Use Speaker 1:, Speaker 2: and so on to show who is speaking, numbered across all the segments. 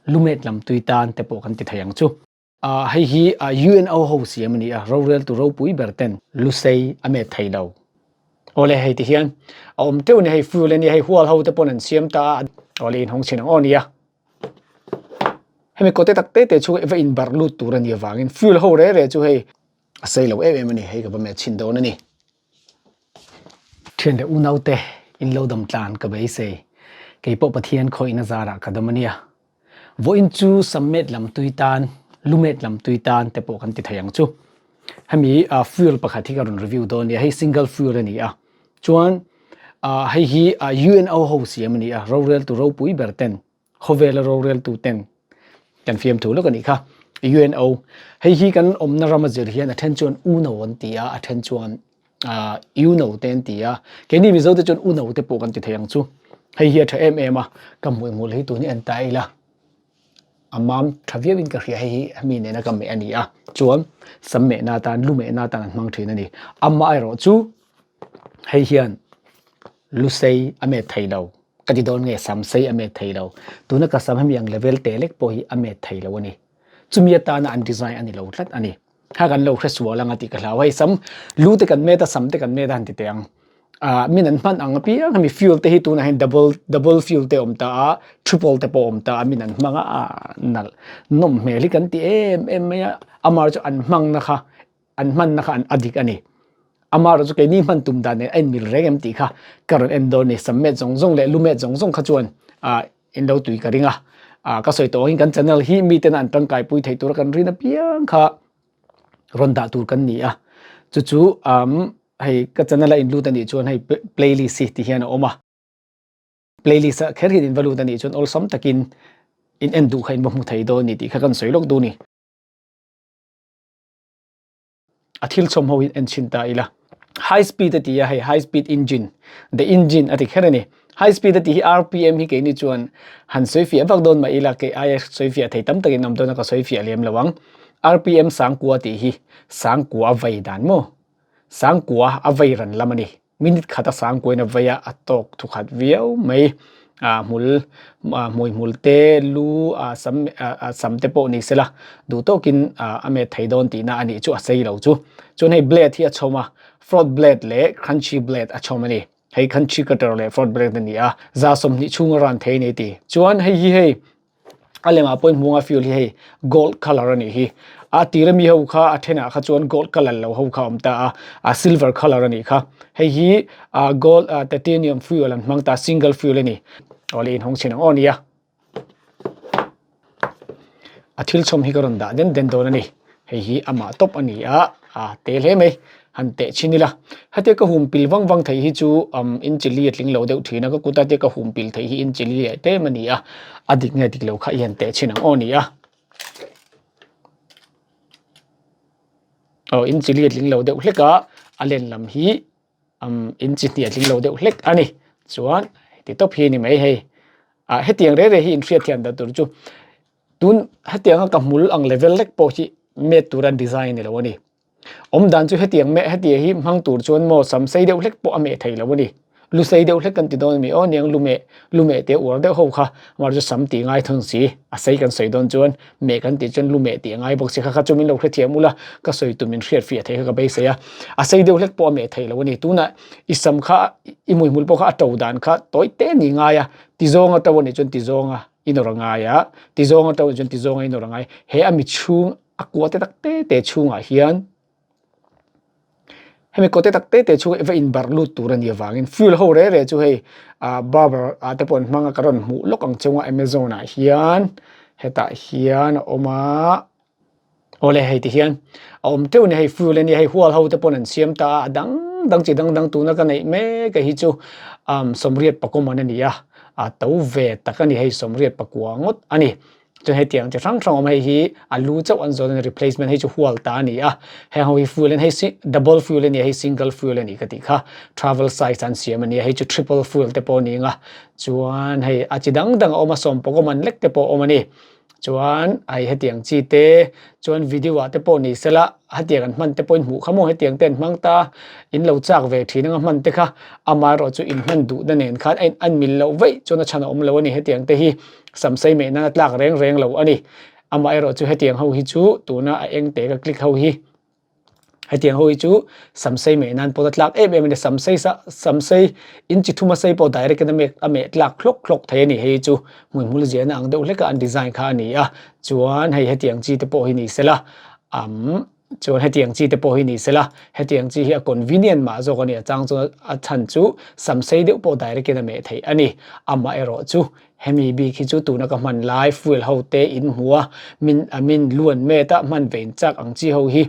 Speaker 1: Lumet lam tui tan te pawh kan ti thei ang chu. Hei hi UNO ho siam a ni a, roreltu ropui ber ten Lusei a met thei lo. Awle hei ti hian a awm teuh a ni, hei fuel a nia, hei hual ho te pawn an siam ta a, awle inhawng chhin ang aw nia. Hemi kawte tak te te chu va inbarh lut tur a nih avangin fuel ho re re chu hei a sei lo em em a ni, hei ka va met chhin dawn a ni. Thian leh unaute in lo dam tlan ka beisei, keipawh Pathian khawihna zarah ka dam a nia. Vawiin chu sam met lam tui tan, lu met lam tui tan te pawh kan ti thei ang chu. Hemi fuel pakhat hi ka rawn review dawn nia, hei single fuel a ni a. Chuan hei hi UNO ho siam a ni a, roreltu ropui ber ten, khawvela roreltu ten kan fiamthu lawk a nih kha. UNO, hei hi kan awmna rama zir hian a then chuan UNO an ti a, a then chuan UNO te an ti a, keini Mizo te chuan UNO te pawh kan ti thei ang chu. Hei hi a tha em em a, ka hmuihmul hi tun hi en ta ila a mam tha viau in ka hria hei hi hemi nena ka meh a ni a, chuan sam mehna atan lu mehna atan an hmang thin a ni. Amaherawh chu hei hian lu sei a met thei lo, ka ti dawn nge sam sei a met thei lo, tuna ka sam hemi ang level te lek pawh hi a met thei lo a ni. Chumi atana an design a ni lo tlat a ni. Kha kan lo hre sual ang a tih ka hlau. Hei sam lu te kan met a, sam te kan met a han ti teh ang. Ah min an hman ang apiang hemi fuel te hi tunah hian double double fuel te awm ta a, triple te pawh awm ta a, min an hmang a, ah nalh nawm hmel hi kan ti em em mai a. Amah chu an hmangna kha an hmanna kha an a dik a ni. Amaherawh chu keini hman tum dan nen a inmil reng em tih kha ka rawn en dawn a ni. Sam met zawng zawng leh lu met zawng zawng kha chuan ah in lo tui ka ring a, ah ka sawi tawh angin kan channel hi miten an tangkai pui theih tura kan rin apiang kha rawn dah tur kan ni a, chu chu umm hei ka channel a in lut anih chuan hei playlist hi ti hian a awm a, playlist ah kher hian in va lut anih chuan awlsam takin in en duh kha in va hmu thei dawn a ni tih kha kan sawi lawk duh a ni. A thil chhawm ho hi en chhin ta ila. High speed a ti a hei high speed engine the engine a ti kher a ni. High speed a tih hi RPM hi keini chuan han sawi fiah vak dawn mah ila kei aia sawi fiah thei tam takin awm dawn a ka sawi fiah lem lo ang. RPM sangkua tih hi sangkua a vei dan maw? Sangkua a vei ran lam a ni. Minute khat a sang kuain a vei a, a tawk thu khat viau mai. Ah hmul ah hmui hmul te lu ah sam ah sam te pawh ni sela duh tawkin ah a met thei dawn tihna a nih chu a sei lo chu. Chuan hei blade hi a chhawm a, front blade leh crunchy blade a chhawm a ni. Hei crunchy cutter leh front blade a ni a, za 20 chhunga ran thei a ni ti. Chuan hei hi hei A lemah pawhin hmunga fuel hi hei gold colour a nih hi. A tir ami ho kha a thenah kha chuan gold colour lo ho kha a awm ta a, a silver colour a nih kha. Hei hi ah gold ah titanium fuel an hmang ta single fuel a ni. Awle inhawng chhin ang aw nia. A thil chhawm hi ka rawn dah den den dawn a ni. Hei hi amah tawp a ni a, a te hle mai. Han teh chhin ila. Hetia ka hum pil vang vang theih hi chu umm inchi li a tling lo deuh thin a, ka kuta tia ka hum pil theih hi inchi li leh tlem a ni a, a dik nge dik lo kha i han teh chhin ang aw ni a. Aw inchi li a tling lo deuh hlek a, a len lam hi umm inchi hnih a tling lo deuh hlek a ni. Chuan heti tawp hi a ni mai hei. Ah hetiang reh reh hi inhriatthiam dan tur chu Tun hetianga ka hmul ang level lek pawh hi met tur an design ni lo a ni. Awm dan chu hetiang meh hetia hi hmang tur chuan maw sam sei deuh hlek pawh a meh thei lo a ni. Lu sei deuh hlek kan ti dawn a mi aw niang lu meh lu meh te uar deuh ho kha amah chu sam tih ngai thung si a sei kan sawi dawn chuan meh kan tih chuan lu meh tih a ngai bawk si kha kha chu min lo hrethiam ula ka sawi tum min hriat fiah theih kha ka beisei a. A sei deuh hlek pawh a meh thei lo a ni. Tunah i sam kha i hmuihmul pawh kha a to dan kha tawi te ni ngai a ti zawnga to a nih chuan ti zawnga i nawr a ngai a, ti zawng a to chuan ti zawng a i nawr a ngai. He a mi chhung a kua te tak te te chhungah hian hemi kua te tak te te chhung va inbarh lut tur a nih avangin fuel ho re re chu hei ah barber ah te pawh an hmang a ka rawn hmuh lawk ang chunga Amazon ah hian hetah hian a awm a. Awle hei ti hian a awm teuh a ni hei fuel a nia hei hual ho te pawn an siam ta a a dang dang chi dang dang tuna ka neih mek a hi chu umm sawmriat pakawm an a ni a a to ve tak a ni hei sawmriat pakua ngawt a ni chuan hetiang chi hrang hrang a awm hei hi a lu chauh an zawn a ni replacement hei chu hual ta a ni a heng ho hi fuel a ni hei double fuel a ni a hei single fuel a ni ka tih kha travel size an siam a ni a hei chu triple fuel te pawh a ni ang a chuan hei a chi dang dang a awm a sawm pakawm an lek te pawh a awm a ni. Chuan ai hetiang chi te chuan video ah te pawh ni sela hetiang an hman te pawhin hmuh kha maw hetiang te an hmang ta in lo chak ve thin anga hman te kha amaherawh chu in hman duh na nen khan a in an mil loh vaih chuan a chhan a awm lo a ni hetiang te hi samsei meh nan a tlak reng reng lo a ni amaherawh chu hetiang ho hi chu tuna a eng te ka click ho hi. Hetiang ho hi chu samsei meh nan pawh a tlak em em a ni. Samsei sa samsei in chi thum a sei pawh direct in a mek a meh tlak hlawk hlawk thei a ni. Hei chu hmuihmul ziahna ang deuh hleka an design kha a ni a. Chuan hei hetiang chi te pawh hi ni sela umm chuan hetiang chi te pawh hi ni sela hetiang chi hi a convenient mah zawk a ni. A chang chuan a chhan chu samsei deuh pawh direct in a meh theih a ni. Amaherawh chu Hemi bik hi chu tuna ka hman lai fuel ho te in hmu a, min a min luan met a hman ve in chak ang chi ho hi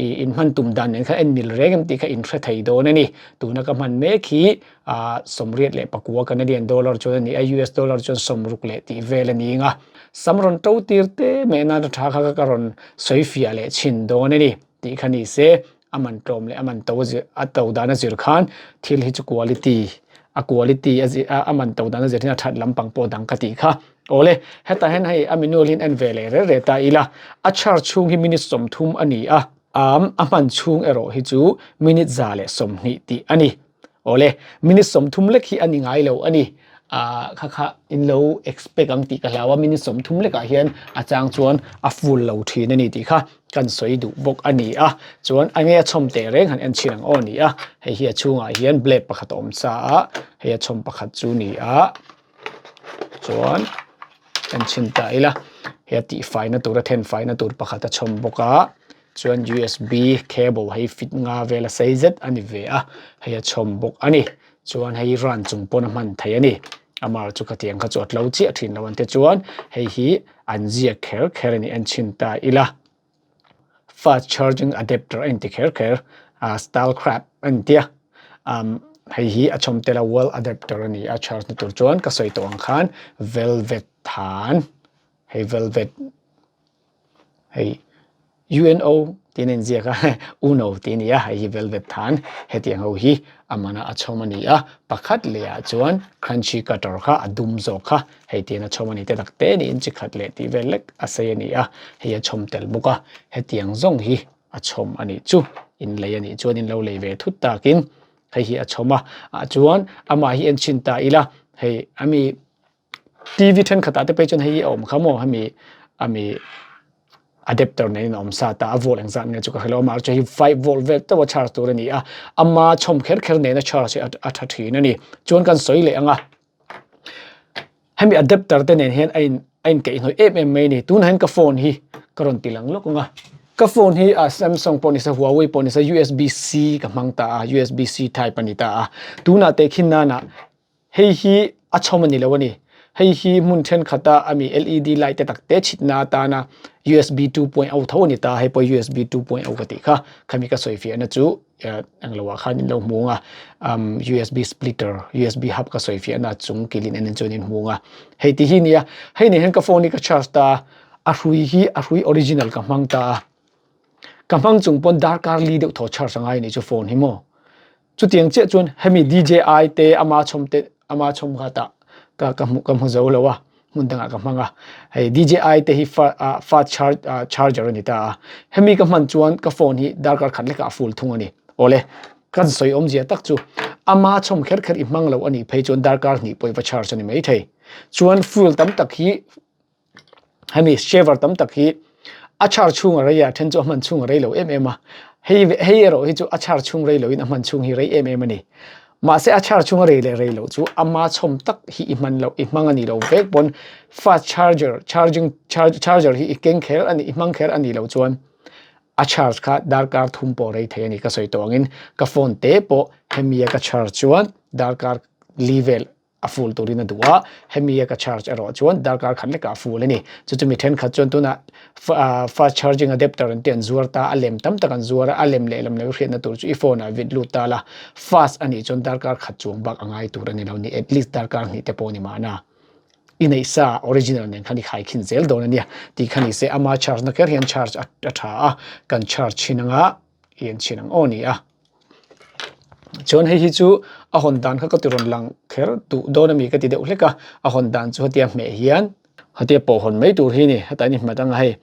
Speaker 1: ih in hman tum dan nen khan en mil reng em tih kha in hre thei dawn a ni. Tuna ka hman mek hi ah 89 Canadian dollar chuan a ni a, US dollar chuan 60 leh tih vel a ni ang a. Sam rawn to tir te meh nan a tha kha ka rawn sawi fiah leh chhin dawn a ni tih kha ni se. A man tlawm leh a man to a a to dan a zir khan thil hi chu quality a quality a zir a man to dan a zir hian a that lampang pawh dang ka tih kha. Awle hetah hian hei a manual hi an en ve leh reh reh ta ila a charge chhung hi minute 30 a ni a, am a hman chhung erawh hi chu minute 120 tih a ni. Awle, minute 30 lek hi a ni ngai lo a ni. Ah, kha kha in lo expect ang tih ka hlau a, minute 30 lekah hian a chang chuan a full lo thin a ni tih kha kan sawi duh bawk a ni a. Chuan a nge a chhawm teh reng han en chhin ang aw ni a. Hei hi a chhungah hian blade pakhat a awm sa a, hei a chhawm pakhat chu ni a. Chuan en chhin ta ila, hei a tihfaina tur a thenfaina tur pakhat a chhawm bawk a. Chuan usb cable hei fit nga vel a sei zet a ni ve a, hei a chhawm bawk a ni. Chuan hei ran chung pawn a hman thei a ni. Amar chu khatiang kha chu a tlo chiah thin lo an te chuan hei hi an ziak kher kher a ni en chhin ta ila. Fast charging adapter a inti kher kher a style crap a intia. Um hei hi a chhawm tel a wall adapter a ni a charge na tur chuan ka sawi tawh ang khan velvet than hei velvet Hei UNO tiin a inziak a, UNO tih a ni a, hei hi velvet than hetiang ho hi a mana a chhawm a ni a, pakhat leh ah chuan crunchy cutter kha a dum zawk kha hei tiin a chhawm a ni te tak te niin chi khat leh tih vel lek a sei a ni a, hei a chhawm tel bawk a, hetiang zawng hi a chhawm a nih chu in lei a nih chuan in lo lei ve thut takin hei hi a chhawm a, ah chuan amah hi en chhin ta ila hei ami. TV thenkhatah te phei chuan hei hi a awm kha maw hemi ami adapter nen in a awm sa ta a volt engzat nge chu ka hrelo amah chu hei 5 volt vel teuh a charge tur a ni a ama chhawm kher kher nena charge hi a tha thin a ni chuan kan sawi leh ang a hemi adapter te nen hian a in a in kaihhnawih em em mai a ni tunah hian ka phone hi ka rawn ti lang lawk ang a ka phone hi a Samsung pawh ni se Huawei pawh ni se USB C ka hmang ta a USB C type a ni ta a tunah tehkhin nana Hei hi a chhawm a ni lo a ni. Hei hi hmun thenkhat a ami LED light te tak te chhitna atana USB 2.0 tho a ni ta, hei pawh USB 2.0 ka tih kha, khami ka sawi fiahna chu englo ah khan in lo hmu ang a, umm USB splitter, USB hub ka sawi fiahna chung kilin en en chuan in hmu ang a. Hei ti hi nia, hei nen hian ka phone hi ka charge ta a, a hrui hi a hrui original ka hmang ta a, ka hmang chung pawn darkar li deuh thaw charge a ngai a nih chu phone hi maw. Chutiang chiah chuan hemi DJI te ama chhawm te ama chhawm kha tah ka ka hmu ka hmu zo lo a hmun dangah ka hmang a hei DJI te hi fa ah fast charge ah charger a ni ta a hemi ka hman chuan ka phone hi darkar khat lekah a full thung a ni awle kan sawi awmzia tak chu ama chhawm kher kher i hmang lo a nih phei chuan darkar hnih pawh i va charge a ni maithei chuan fuel tam tak hi Hemi shaver tam tak hi a char chhung a rei a, then chu a hman chhung a rei lo em em a. Hei hei erawh hi chu a char chhung rei loin a hman chhung hi rei em em a ni. Mahse a char chhung a rei leh rei loh chu ama chhawm tak hi i hman loh i hmang a ni lo vek pawn fast charger charging charger hi i keng kher a ni i hmang kher a ni loh chuan a charge kha darkar thum pawh rei thei a ni ka sawi tawh angin ka phone te pawh hemi a ka charge chuan darkar li vel a full turin a duh a, hemi a ka charge erawh chuan darkar khat lekah a full a ni. Chu chu mi thenkhat chuan tunah fast charging adapter an tih an zuar ta, a lem tam tak an zuar a, a lem leh lem lo hriatna tur chu i phone ah vit lut ta la, fast a nih chuan darkar khat chuang bak a ngai tur a ni lo ni, at least darkar hnih te pawh ni mahna. I neih sa original nen khan i khaikhin zel dawn a nia tih kha ni se, ama charge na kher hian charge a tha a, kan charge thin anga i en chhin ang aw ni a. Chuan hei hi chu a hawn dan kha ka ti rawn lang kher duh dawn a mi ka ti deuh hlek a, a hawn dan chu hetia hmeh hian. Khatia pawh hawn mai tur hi ni, hetah hian i hmet anga hei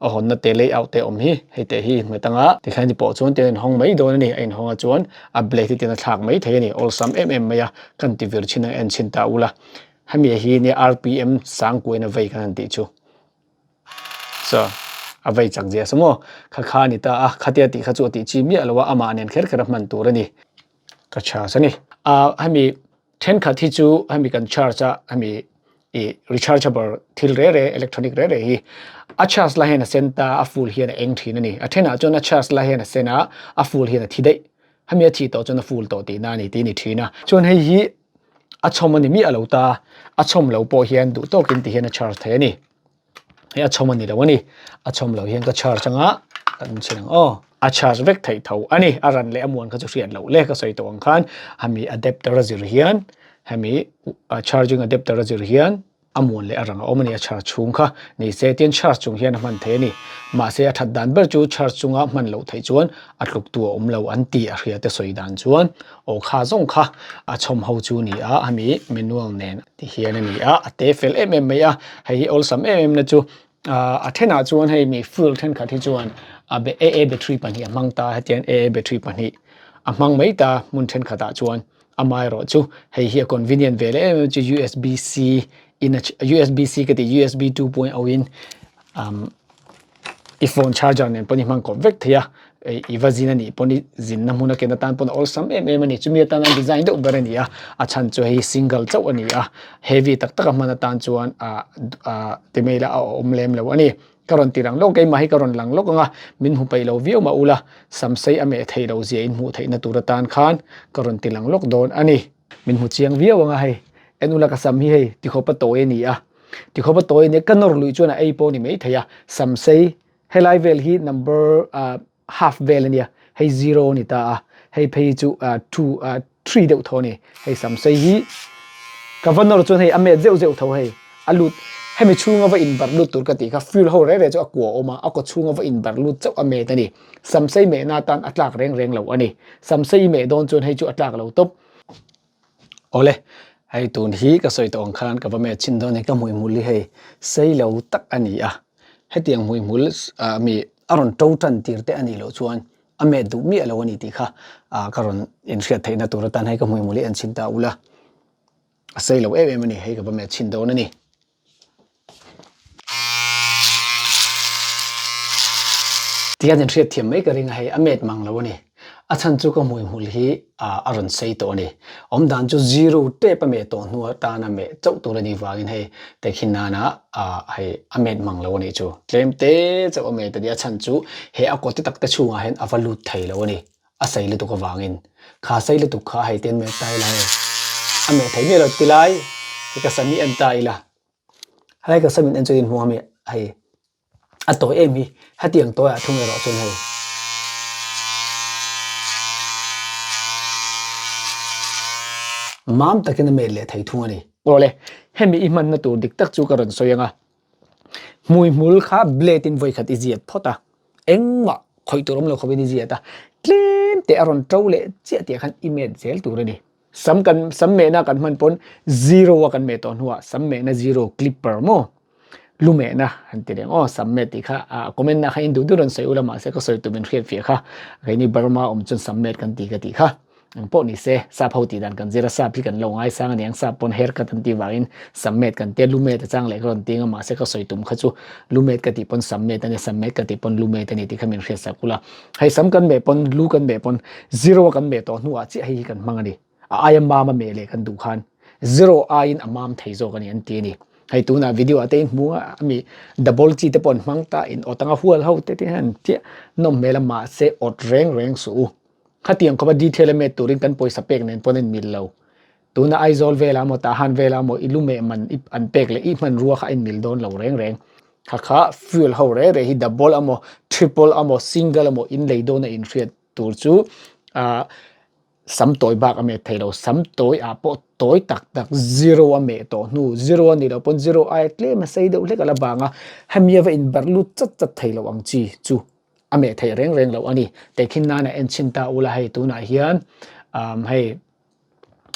Speaker 1: a hawnna te layout te awm hi, hei teh hi i hmet anga tikhian i pawh chuan tian a inhawng mai dawn a ni, a inhawng a chuan a blade hi tian a thlak mai thei a ni, awlsam em em mai a, kan ti vir chhin a en chhin ta ula, hemi hi nia RPM sangkuaina vei kan han tih chu. Saw a vei chak zia saw maw, kha kha a ni ta a, khatia tih kha chu a tih chi miah lo a, amah nen kher kher a hman tur a ni, ka charge a ni. Ah hemi Thenkhat hi chu hemi kan charge a hemi ih rechargeable thil re re electronic re re hi a charge lai hian a sen ta a full hian a eng thin a ni. A thenah chuan a charge lai hian a sen a a full hian a thi daih. Hemi a thih tawh chuan a full tawh tihna a ni tih a ni thin a. Chuan hei hi a chhawm a ni miah lo ta, a chhawm lo pawh hian duh tawkin ti hian a charge thei a ni. Hei a chhawm a ni lo a ni, a chhawm lo hian ka charge anga kan chhin ang aw. A charge vek theih tho a ni, a ran leh a muan kha chu hriat loh le ka sawi tawh ang khan hemi adapter a zir hian hemi charging adapter a zir hian a muan leh a rang a awm a ni a charge chhung kha ni se tin charge chung hian a hman thei a ni mahse a that dan ber chu charge chunga hman loh theih chuan a tluk tu a awm lo an ti a hria te sawi dan chuan aw kha zawng kha a chhawm ho chu ni a hemi manual nen Ti hian a ni a, a te fel em em mai a, hei hi awlsam em em na chu a thenah chuan hei mi fuel thenkhat hi chuan a AA battery pahnih a hmang ta hetiang AA battery pahnih a hmang mai ta hmun thenkhatah chuan amaherawh chu hei hi a convenient ve leh em em chu USB C in a USB C ka tih USB 2.0 in I phone charger nen pawn i hmang kawp vek thei a, i va zin a nih pawn i zinna hmun a ken atan pawn a awlsam em em a ni. Chumi atana design deuh ber a ni a, a chhan chu hei single chauh a ni a, heavy tak tak a hman atan chuan ah ah ti mai ila a awm lem lo a ni. Ka rawn ti lang lawk keimah hi ka rawn lang lawk ang a, min hmu peih lo viau mah ula, samsei a meh theih loh zia in hmuh theihna tur atan khan ka rawn ti lang lawk dawn a ni. Min hmu chiang viau ang a hei, en ula ka sam hi hei tikhawpa tawi a ni a, tikhawpa tawi a nia ka nawr luih chuan a ei pawh a ni mai thei a, sam sei helai vel hi number ah half vel a nia, hei zero a ni ta a, hei phei chu ah two ah three deuh tho a ni, hei sam sei hi ka va nawr chuan hei a met zeuh zeuh tho hei a lut hemi chhunga va inbarh lut tur ka tih kha fuel ho reh reh chu a kua a awm a, a kaw chhunga va inbarh lut chauh a met a ni. Samsei mehna atan a tlak reng reng lo a ni. Samsei i meh dawn chuan hei chu a tlak lo tawp. Awle, hei tun hi ka sawi tawh ang khan ka va meh chhin dawn a ni, ka hmuihmul hi hei sei lo tak a ni a. Hetiang hmuihmul mi a rawn to tan tir te a nih loh chuan a meh duh miah lo a ni tih kha ka rawn inhriat theihna tur atan hei ka hmuihmul hi en chhin ta ula. A sei lo em em a ni, hei ka va meh chhin dawn a ni. Tihian in hriat thiam mai ka ring a hei a met mang lo a ni. A chhan chu ka hmuihmul hi a rawn sei tawh a ni. Awmdan chu zero tep a meh tawh hnu atana meh chauh tur a nih vangin hei tehkhin nana hei a met mang lo a nih chu. Tlem te chauh a met a ni. A chhan chu he a kaw te tak te chhungah hian a va lut thei lo a ni. A sei lutuk avangin kha sei lutuk kha hei ten meh ta ila hei a meh thei miah lo tilai hei ka sam hi en ta ila helai ka sam in en chuan in hmu ang ami hei a tawi em hi hetiang tawi ah thung erawh chuan hei mam takin a meh leh thei thung a ni. Awle hemi i hmanna tur dik tak chu ka rawn sawi ang a hmuihmul kha blade in vawikhat i ziat phawt a. Engmah khawih tur awm lo khawpin i ziat a, tlem te a rawn to leh chiah tih ah khan i met zel tur a ni. Sam kan sam mehna kan hman pawn zero a kan meh tawh hnuah sam mehna zero clipper maw lu mehna han ti reng aw sam met tih kha ah comment na kha in duh duh rawn sawi ula mahse ka sawi tum in hriat fiah kha keini Burma awm chuan sam met kan ti ka tih kha. Eng pawh ni se, sap ho tih dan kan zir a, sap hi kan lo ngaisang a niang, sap pawn hair cut an tih vangin sam met kan tia, lu met a chang leh ka rawn ti ang a, mahse ka sawi tum kha chu lu met ka tih pawn sam met a nia, sam met ka tih pawn lu met a ni tih kha min hriat sak ula. Hei sam kan meh pawn, lu kan meh pawn zero a kan meh tawh hnuah chiah hei hi kan hmang a ni. A aia mam a meh leh kan duh khan zero aiin a mam thei zawk a ni an ti a ni. Hei tunah video ah te in hmu a, ami double chi te pawh an hmang ta, in awt anga hual ho te te hian an chiah nawm hmel a, mahse awt reng reng suh u. Khatiang khawpa detail a met turin kan pawisa pek nen pawn a inmil lo. Tuna Aizawl velah emaw Tahan velah emaw i lu meh man i an pek leh i hmanrua kha a inmil dawn lo reng reng. Kha kha fuel ho reh reh hi double emaw triple emaw single emaw in lei dawn a inhriat tur chu ah sam tawi bak a met thei lo. Sam tawi ah pawh tawi tak tak zero a meh tawh hnu zero a nih loh pawn zero aia tlem a sei deuh hlek a la bang a, hemi a va inbarh lut chat chat thei lo ang chi chu. A meh theih reng reng loh a ni. Tehkhin nana en chhin ta ula hei tunah hian umm hei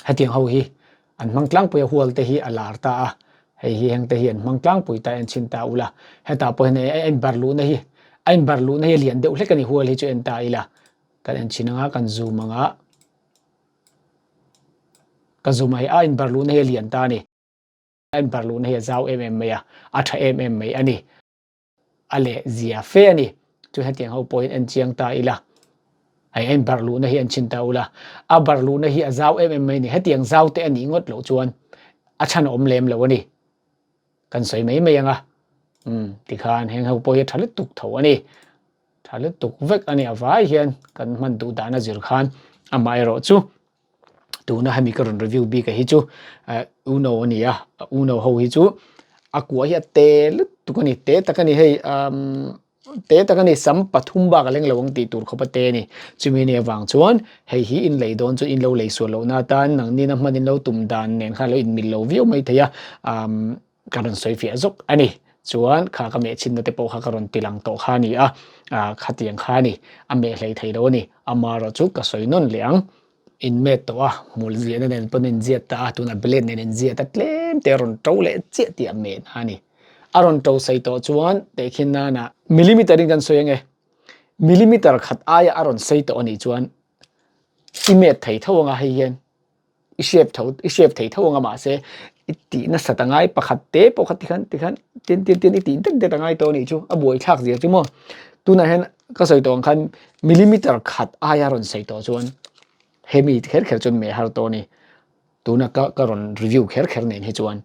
Speaker 1: hetiang ho hi an hmang tlangpui a hual te hi a lar ta a. Hei hi hengte hi an hmang tlangpui ta en chhin ta ula. Hetah pawh hian a inbar luhna hi a inbar luhna hi a lian deuh hlek a ni hual hi chu en ta ila. Kan en chhin anga kan zoom anga ka zoom a hei a inbar luhna hi a lian ta a ni. A inbar luhna hi a zau em em mai a, a tha em em mai a ni. A leh zia fe a ni. Chu hetiang ho pawhin en chiang ta ila. Hei a inbarh luhna hi en chhin ta ula. A barh luhna hi a zau em em mai a ni. Hetiang zau te a nih ngawt loh chuan a chhan a awm lem lo a ni. Kan sawi mai mai ang a. Umm tikhan heng ho pawh hi a tha lutuk tho a ni. Tha lutuk vek a ni a vai hian kan hman duh dan a zir khan amaherawh chu tuna hemi ka rawn review bik a hi chu uno a ni a uno ho hi chu a kua hi a te lutuk a ni te tak a ni hei umm te tak a ni sam pathum bak a leng lo ang tih tur khawp a te a ni chumi nih avang chuan hei hi in lei dawn chu in lo lei sual lohna atan nangni na hman in lo tum dan nen khan a lo inmil lo viau mai thei a umm ka rawn sawi fiah zawk a ni. Chuan kha ka meh chhinna te pawh kha ka rawn ti lang tawh kha a ni a, ah khatiang kha a ni, a meh hlei thei lo a ni. Amaherawh chu ka sawi nawn leh ang. In met tawh a, hmul ziahna nen pawn in ziat ta a, tunah blade nen in ziat a, tlem te a rawn to leh chiah tih a meh na a ni. A rawn to sei tawh chuan tehkhin nana millimeter in kan sawi ange, millimeter khat aia a rawn sei tawh a nih chuan i met thei tho anga hei hian. I shape tho i shape thei tho anga mahse i tih nasat a ngai pakhat te pawh kha tikhan tikhan tin tin tin i tih det det a ngai tawh a nih chu a buaithlak zia chu maw tunah hian ka sawi tawh ang khan millimeter khat aia rawn sawi tawh chuan hemi kher kher chuan meh har tawh a ni tuna ka ka rawn review kher kher nen hi chuan.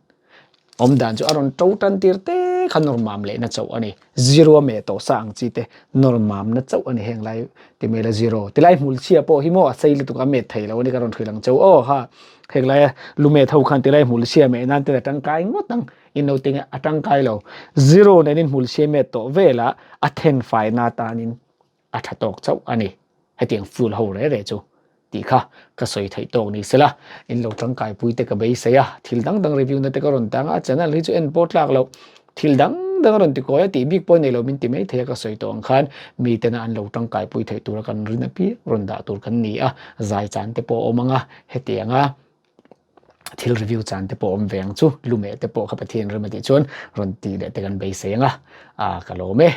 Speaker 1: Awm dan chu a rawn to tan tir te kha nawr mam lehna chauh a ni. Zero a meh tawh sa ang chi te nawr mamna chauh a ni heng lai ti mai la zero. Tilai hmul chhia pawh hi maw a sei lutuk a met thei lo a ni ka rawn hrilh ang chauh aw ha. Heng laia lu met ho khan tilai hmul chhia meh nan ten a tangkai ngawt ang in lo ti nge a tangkai lo. Zero nen in hmul chhia met tawh velah a then faina tanin a tha tawk chauh a ni. Hetiang fuel ho re re chu tih kha ka sawi theih tawk ni sela, in lo tangkai pui te ka beisei a, thil dang dang review na te ka rawn tang a, channel hi chu en pawh tlak loh, thil dang dang a rawn ti kawi a tih bik pawh nei lo min ti mai thei a ka sawi tawh ang khan mi tena an lo tangkai pui theih tura kan rin apiang rawn dah tur kan ni a, zai chan te pawh a awm ang a, hetiang a. Thil review chan te pawh awm ve ang chu, lumeh te pawh kha Pathian rem a tih chuan rawn tih leh te kan beisei ang a, ka lawm e.